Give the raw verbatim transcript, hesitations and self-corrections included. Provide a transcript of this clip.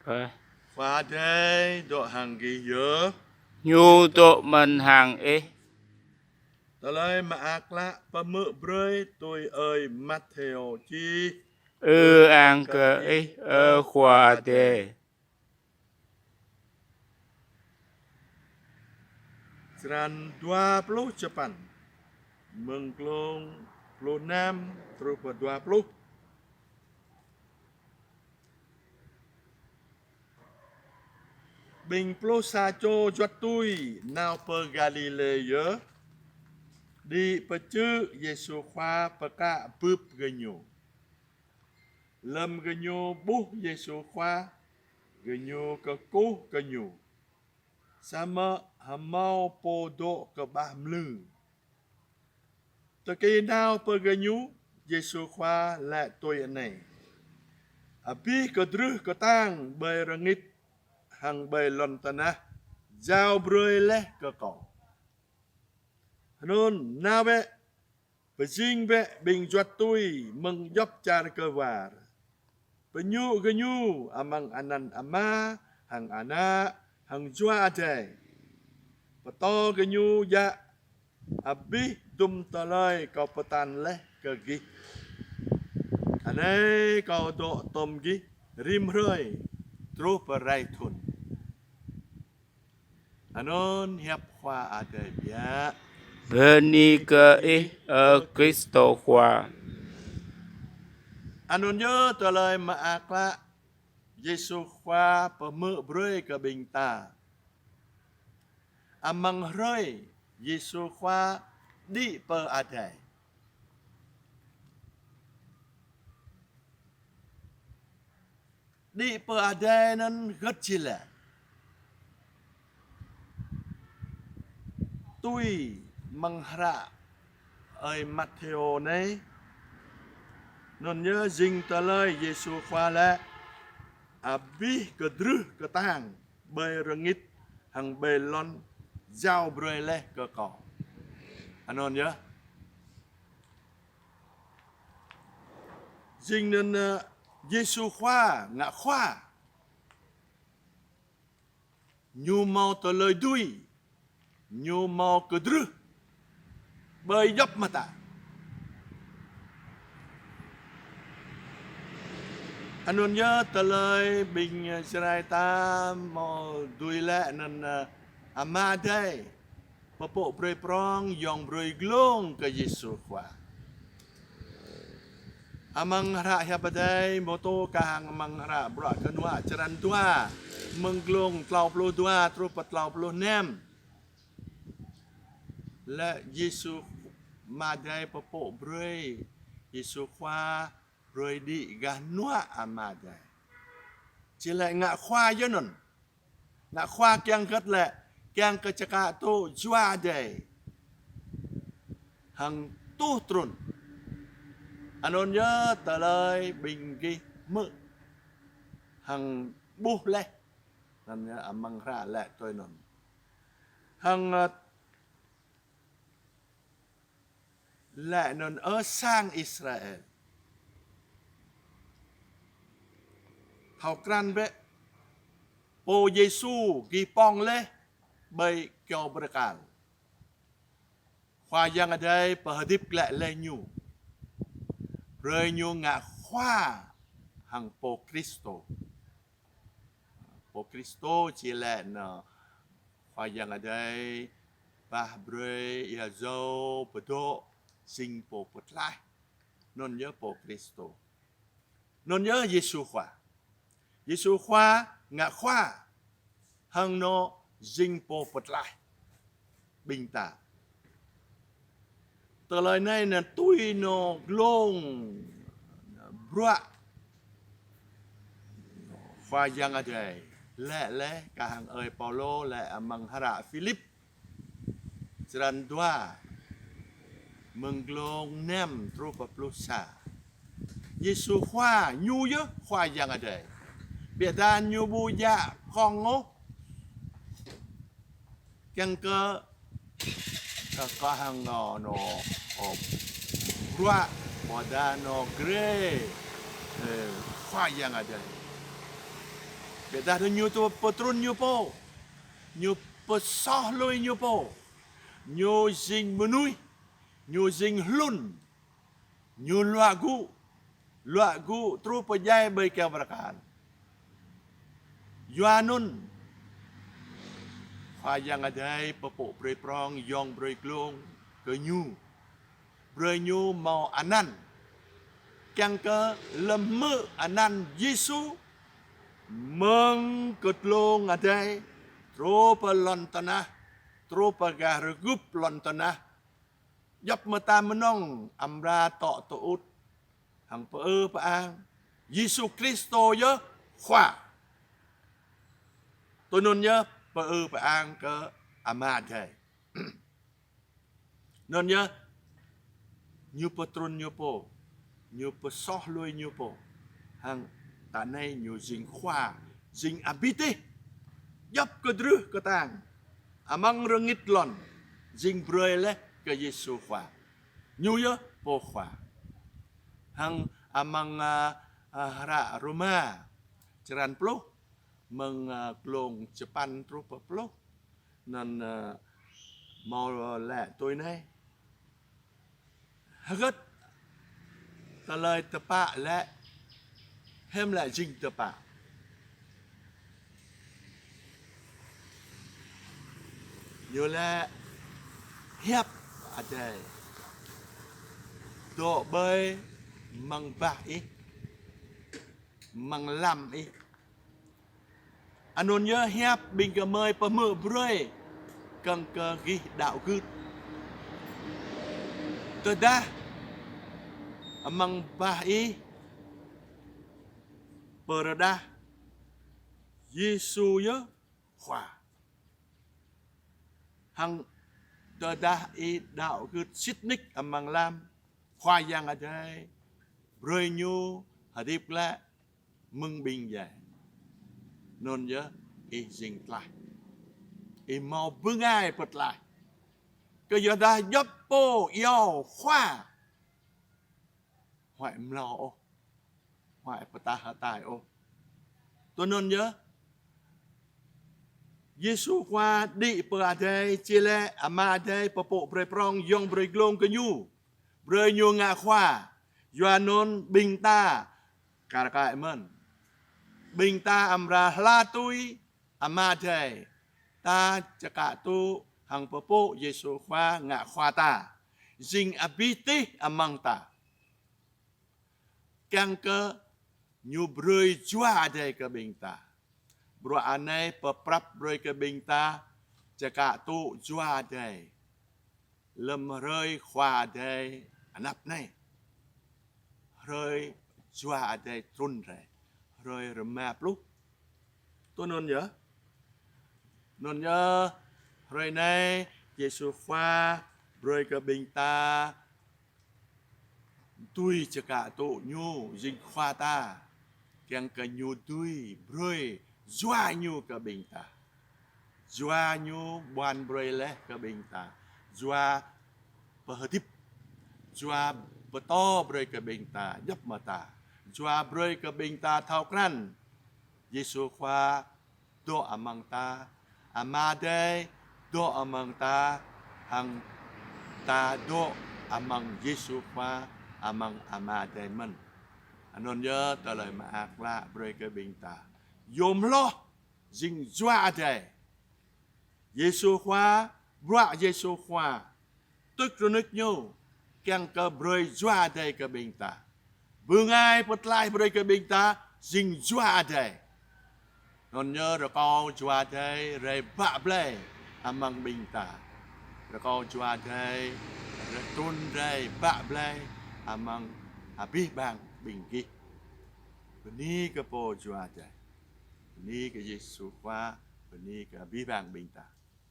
Khua Adai dŏ hăng gih yơh. Ñu dŏ mơ̆n hăng ih. Tơlơi mơak klă pơhmư̆ brơi tui ơi Matthêô čih. Ư ang kơ ih, ơ Khua Adai. Črăn dua pluh čơpăn, mơ̆ng glông pluh năm truh pơ dua pluh. Ƀing pluh sa čô juăt tui nao pơ Galilê yơh, đĭ pơ čư̆ Yêsu Khua pơkă bưp gơñu. Lơ̆m gơñu ƀuh Yêsu Khua, gơñu kơkuh kơ Ñu, samơ̆ hơmâo pô dŏ kơƀah mlư. Tơkĭ nao pơ gơñu, Yêsu Khua laĭ tui anai: Abih kơdrưh kơtang ƀơi rơngit hăng ƀơi lŏn tơnah jao brơi laih kơ Kâo. Anŭn nao bĕ, pơjing bĕ ƀing juăt tui mơ̆ng djŏp čar kơwar, pơñu gơñu amăng anăn Ama hăng Ană hăng Jua Adai. Pơtô gơñu djă̱ abih dŭm tơlơi Kâo pơtăn laih kơ gih. Anai Kâo dŏ tŏm gih rĭm hrơi truh pơ rai thŭn. Anŭn hiăp Khua Adai biă. Bơni kơ Ih, ơ Krist Khua. Anŭn yơh tơlơi mơak klă Yêsu Khua pơhmư̆ brơi kơ ƀing ta. Amăng hrơi Yêsu Khua đĭ pơ adai. Đĭ pơ adai anŭn hơget či laĭ? Tui amăng hră ơi Matthêô anai, anŭn yơh jing tơlơi Yêsu Khua laĭ: Abih kơdrưh kơtang ƀơi rơngit hăng ƀơi lŏn jao brơi laih kơ Kâo. Anŭn yơh. Jing anŭn, ơ, Yêsu Khua ngă khua. Ñu hmâo tơlơi dưi, Ñu hmâo kơdrưh ƀơi djŏp mơta. Anŭn yơh tơlơi ƀing Jrai ta hmâo dưi laĭ anŭn, ơ, Ama Adai pơpŭ brơi prong, yŏng brơi glông kơ Yêsu Khua. Amăng hră Hiăp Adai pơtô kah hăng amăng hră Bruă Kơnuă črăn dua, mơ̆ng glông klâo pluh dua truh pơ klâo pluh năm. Laĭ Yêsu, Ama Adai pơpŭ brơi Yêsu Khua brơi đĭ gah hơnuă Ama Adai. Či laĭ ngă khua yơh anŭn. Ngă khua kiăng hơget lĕ, kiăng kơ čơkă tŭ Jua Adai hăng tuh trŭn. Anŭn yơh tơlơi ƀing gih hmư̆ hăng ƀuh laih. Anŭn yơh amăng hră laĭ tui anŭn. Hăng, ơ, laĭ anŭn: Ơ sang Israel, thâo krăn bĕ, Pô Yêsu gih pŏng laih ƀơi kơyâo bơrơkal. Khua Yang Adai pơhơdip glaĭ laih Ñu, brơi Ñu ngă khua hăng Pô Krist. Pô Krist či laĭ anŭn Khua Yang Adai pah brơi ia jâo pơdŏ jing Pô Pơtlaih. Anŭn yơh Pô Krist. Anŭn yơh Yêsu Khua. Yêsu Khua ngă khua hăng anŭn jing Pô Pơtlaih ƀing ta. Tơlơi anai anŭn tui anŭn glông bruă Khua Yang Adai laĭ laih kah hăng ơi Paulô laĭ amăng hră Philip črăn dua, mơ̆ng glông năm truh pơ pluh sa. Yêsu Khua, Ñu yơh Khua Yang Adai. Biă dah Ñu ƀu djă kông ôh. Kiăng kơ, kơ, kơ hăng anŭn, anŭn, ơ, bruă, ƀôdah anŭn grê, ơ, Khua Yang Adai. Biă dah ñu tơ pơtrŭn ñu pô, ñu pơsoh lui ñu pô, ñu jing mơnuih, ñu jing hlŭn, ñu luă gŭ, luă gŭ truh pơdjai ƀơi kơyâo bơrơkal. Yua anŭn, Khua Yang Adai pơpŭ brơi prong, yŏng brơi glông kơ ñu. Brơi ñu hmâo anăn. Kiăng kơ lơ̆m hmư̆ anăn Yêsu mơ̆ng kơtlông adai, truh pơ lŏn tơnah, truh pơ gah rơgŭp lŏn tơnah, djŏp mơta mơnơ̆ng amra tŏ tơŭt hăng pơư pơang Yêsu Kristô yơh Khua. Tui anŭn yơh pơư pơang kơ Ama Adai. Anŭn yơh, ñu pơtrŭn ñu pô, ñu pơsoh lui ñu pô, hăng ta anai ñu jing Khua, jing abih tih, djŏp kơdrưh kơtang amăng rơngit lŏn, jing brơi laih kơ Yêsu Khua. Ñu yơh pô Khua. Hăng amăng, a, a, hră Rôma, črăn pluh, mơ̆ng, a, glông čơpăn truh pơ pluh. Anŭn, a, hmâo laĭ tui anai: Hơgĕt tơlơi tơpă lĕ, hiư̆m lĕ jing tơpă? Ñu laĭ: Hiăp Adai dŏ ƀơi amăng bah ih, amăng lăm ih. Anŭn yơh hiăp ƀing gơmơi pơhmư̆ brơi, kiăng kơ gih đaŏ gưt. Tơdah amăng bah ih pơrơđah Yêsu yơh Khua, hăng tơdah ih đaŏ gưt sĭt nik amăng lăm Khua Yang Adai, brơi ñu hơdip glaĭ mơ̆ng ƀing djai, anŭn yơh ih jing tlaih. Ih hmâo bơngai pơtlaih. Kơ yua dah djŏp pô iâu Khua, huăi mlâo ôh, huăi pơtah hơtai ôh. Tui anŭn yơh, Yêsu Khua đĭ pơ adai, či laĭ Ama Adai pơpŭ brơi prong, yŏng brơi glông kơ ñu, brơi ñu ngă Khua. Yua anŭn ƀing ta kar kaĭ mơ̆n. Ƀing ta amra hla tui Ama Adai, ta čơkă tŭ hăng pơpŭ Yêsu Khua ngă Khua ta, jing abih tih amăng ta. Kiăng kơ ñu brơi Jua Adai kơ ƀing ta. Bruă anai pơprăp brơi kơ ƀing ta čơkă tŭ Jua Adai lơ̆m hrơi Khua Adai anăp anai. Hrơi Jua Adai trŭn rai, hrơi rơma pluh. Tui anŭn yơh. Anŭn yơh, hrơi anai Yêsu Khua brơi kơ ƀing ta dưi čơkă tŭ ñu jing Khua ta, kiăng kơ ñu dưi brơi Jua ñu kơ ƀing ta. Jua ñu ƀuăn brơi laih kơ ƀing ta. Jua pơhơdip, Jua pơtô brơi kơ ƀing ta djŏp mơta. Jua brơi kơ ƀing ta thâo krăn Yêsu Khua dŏ amăng ta, Ama Adai dŏ amăng ta, hăng ta dŏ amăng Yêsu Khua, amăng Ama Adai mơ̆n. Anŭn yơh tơlơi mơak klă brơi kơ ƀing ta. Yôm hloh jing Jua Adai. Yêsu Khua, bruă Yêsu Khua, tŭč rơnuč ñu, kiăng kơ brơi Jua Adai kơ ƀing ta. Bơngai pơtlaih brơi kơ ƀing ta, jing Jua Adai. Anŭn yơh rơkâo Jua Adai rai bă blai amăng ƀing ta. Rơkâo Jua Adai rai trŭn rai bă blai amăng abih bang ƀing gih. Bơni kơ Pô Jua Adai. Bơni kơ Yêsu Khua, bơni kơ abih bang ƀing ta.